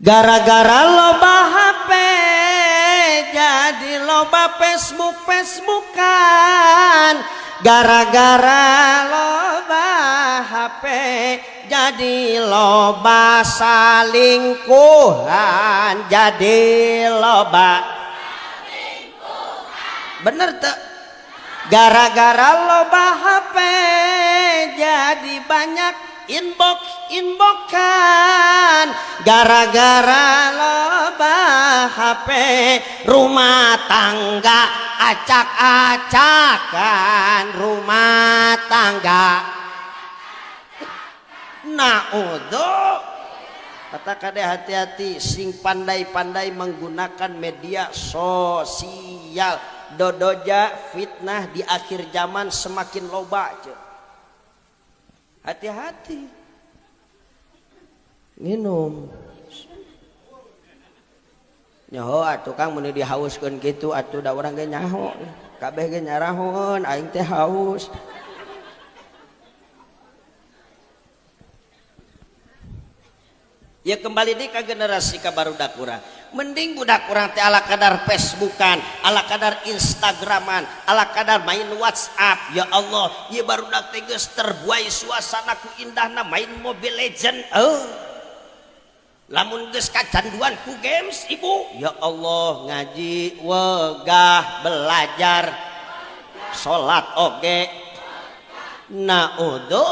Gara-gara loba HP jadi loba Facebook Facebookan. Gara-gara loba HP jadi loba salingkuhan, jadi loba selingkuhan. Bener tuh. Gara-gara loba HP jadi banyak inbox inboxan. Gara-gara loba HP rumah tangga acak-acakan, rumah tangga. Naudzu. Kata kade hati-hati, sing pandai-pandai menggunakan media sosial. Dodoja fitnah di akhir zaman semakin loba. Hati-hati. Minum. Nyaho atuh Kang, mun dihauskeun kitu atuh da urang ge nyaho. Kabeh ge nyarahoeun aing teh haus. Ya kembali di ke generasi ka barudak urang. Mending budak urang teh ala kadar Facebookan, ala kadar Instagraman, ala kadar main WhatsApp. Ya Allah, ieu barudak teh geus terbuai suasana ku indahna main Mobile Legend. Oh. Lamun geus kacanduan ku games ibu, ya Allah, ngaji wegah, belajar salat oge. Naudzu.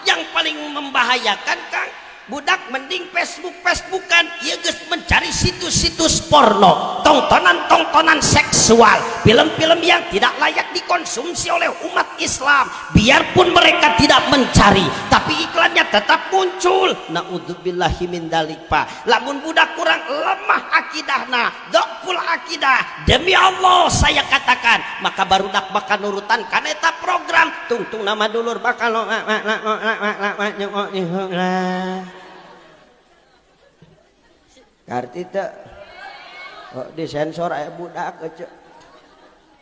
Yang paling membahayakan Kang, budak mending Facebook Facebookan, ieu geus mencari situs-situs porno, tontonan-tontonan seksual, film-film yang tidak layak dikonsumsi oleh umat Islam. Biarpun mereka tidak mencari, tapi iklannya tetap muncul. Naudzubillahi min dzalik, Pak. Lamun budak kurang lemah akidahna, dhaful akidah, demi Allah saya katakan, maka barudak bakal nurutan kana eta program. Tungtung nama dulur bakal. Karti teu? Oh, disensor aya budak ece.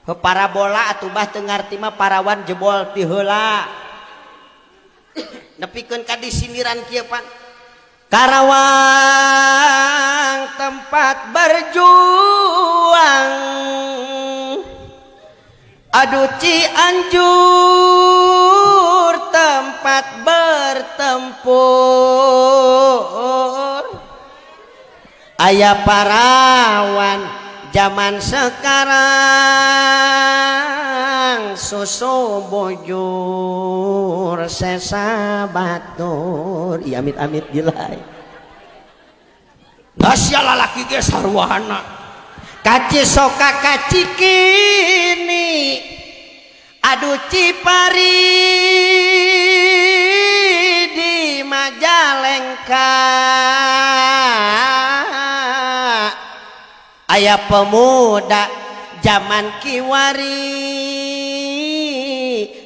He parabola atuh bah teu ngarti mah, parawan jebol ti heula. Nepikeun ka disindiran kieu pan. Karawang tempat berjuang. Aduh Cianjur tempat bertempur. Aya parawan zaman sekarang susu bujur sesa batur. Iya, amit-amit gila. Sia lalaki ge sarwana. Kaci soka kaci kini. Aduh Cipari di Majalengka. Aya pemuda zaman kiwari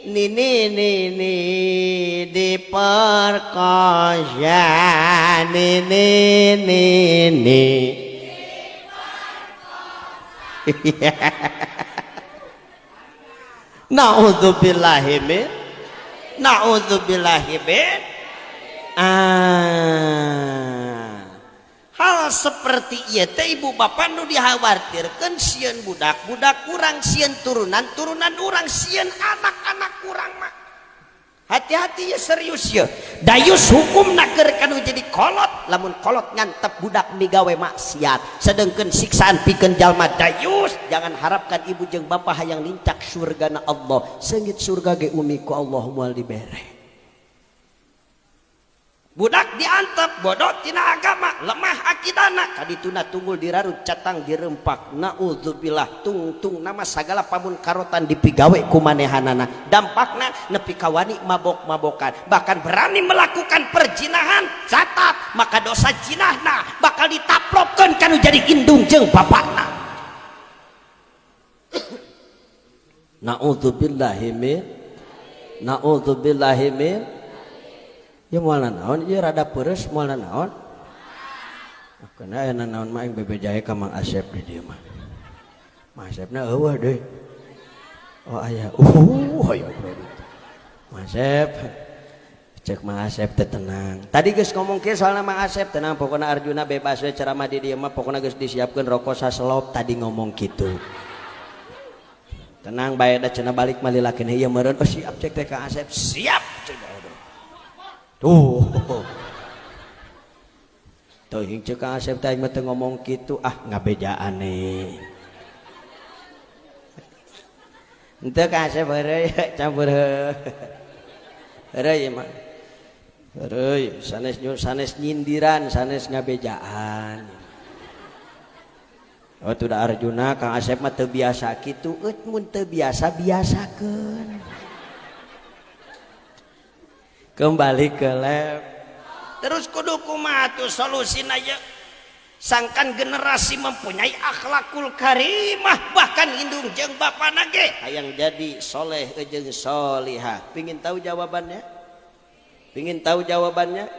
nini nini diperkosa, nini nini. Na'udzubillahi min, na'udzubillahi min. Hal seperti ieu teh ibu bapak nu dikhawatirkeun, sieun budak-budak kurang, sieun turunan-turunan urang, sieun anak-anak kurang mah. Hati-hati ya, serius ya. Dayus hukum keur kanu jadi kolot, lamun kolot ngantep budak migawe maksiat, sedengkeun siksaan pikeun jalma dayus. Jangan harapkan ibu jeung bapak hayang nincak surgana Allah, seungit surga ge umi ku Allah moal dibere. Budak diantep bodoh tina agama, lemah akidana, kadituna tunggul dirarut, catang dirempak. Naudzubillah. Tungtung nama sagala pamun karotan dipigawe ku manehanana. Dampakna nepi ka wani mabok-mabokan, bahkan berani melakukan perjinahan. Catat, maka dosa jinahna bakal ditaplokkeun kanu jadi indung jeung bapakna. Naudzubillahi min, naudzubillahi min. Ya moal naon ieu rada peureuh, moal naon. Kana aya naon mah aing bebejahe ka Mang Asep di dieu mah. Mang Asepna eueuh deui. Oh aya. Aya bro. Mang Asep. Cek Mang Asep teh tenang. Tadi geus ngomong kieu soalna Mang Asep tenang, pokona Arjuna bebas we ceramah di dieu mah, pokona geus disiapkeun rokok saselop, tadi ngomong kitu. Tenang bae da cenah, balik mah lila keneh ieu meureun. Oh siap, cek teh Kang Asep. Siap cek. Tuh. Teuing cek Kang Asep teh aing mah teu ngomong kitu, ah ngabejaan nih. Henteu Kang Asep, heureuy campur heureuy mah. Heureuy sanes sanes nyindiran, sanes ngabejaan. Oh tuh da Arjuna, Kang Asep mah teu biasa kitu, eut mun teu biasa biasakeun. Kembali ke lab. Terus kudu kumaha tuh solusina ye? Sangkan generasi mempunyai akhlakul karimah, bahkan indung jeung bapana ge hayang jadi soleh jeung solihah. Pingin tahu jawabannya? Pingin tahu jawabannya?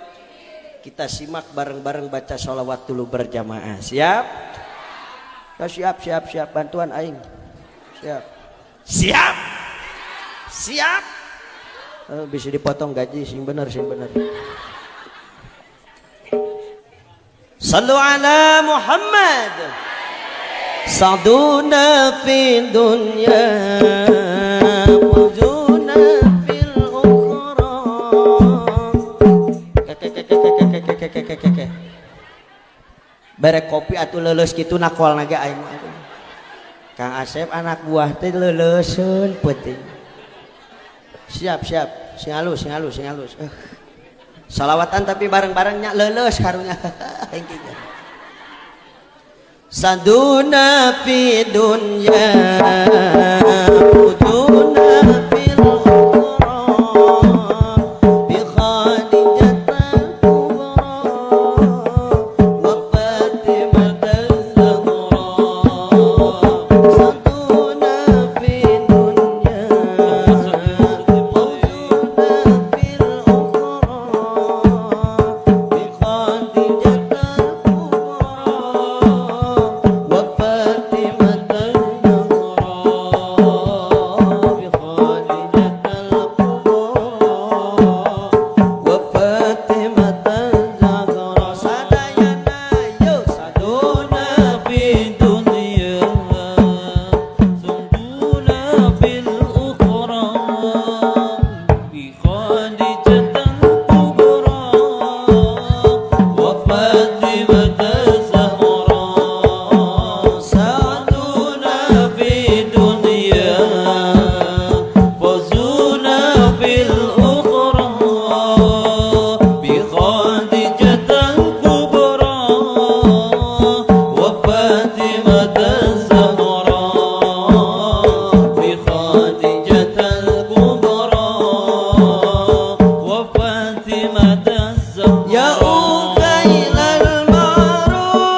Kita simak bareng-bareng, baca sholawat dulu berjamaah. Siap? Ya, siap, siap, siap. Bantuan aing. Siap. Siap. Siap. Eh, bisa dipotong gaji, sing bener, sing bener. Sallu ala Muhammad. Sa'duna fi dunya, wajuna fil ukhra. Ke ke ke ke ke ke ke ke ke ke. Bere kopi atuh, leuleus kitu nakol ge aing mah. Kang Asep anak buah teh leuleuseun penting. Siap, siap. Sing halus, sing halus, sing halus. Salawatan tapi bareng-barengnya, leuleus karunya. Saduna fi dunya, uduna fil ukhra, bi Khadijatal kubra wa Fatimah az-Zahra. Saduna fi dunya, uduna fil ukhra, bi Khadijatal kubra wa Fatimah az-Zahra, bi Khadijatal kubra wa Fatimah az-Zahra. Sadayana yo, saduna في الدنيا سندونا في الأخرى بخديجة الكبرى وفاطمة الزهراء. سعدنا في الدنيا، فوزنا في الأخرى بخديجة الكبرى وفاطمة الزهراء، بخديجة الكبرى وفاطمة الزهراء. يا أخيل المعروف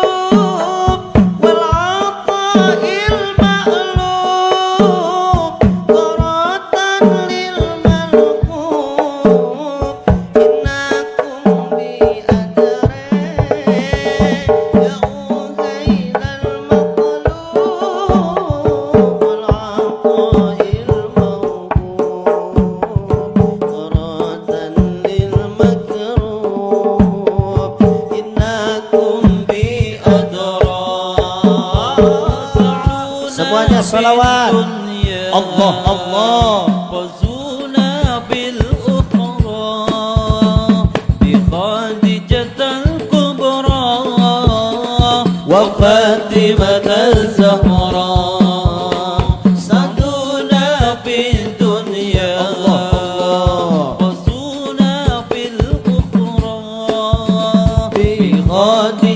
والعطاء المألوف، قرة للمرغوب، إنكم بأدري. يا أخيل المطلوب والعطاء الموهوب، قرة للمكروب، إنكم بأدرى. Semuanya salawat. Allah Allah. فوزنا بالأخرى بخديجة الكبرى وفاطمة الزهراء. سعدنا في الدنيا، فوزنا في الأخرى بخديجة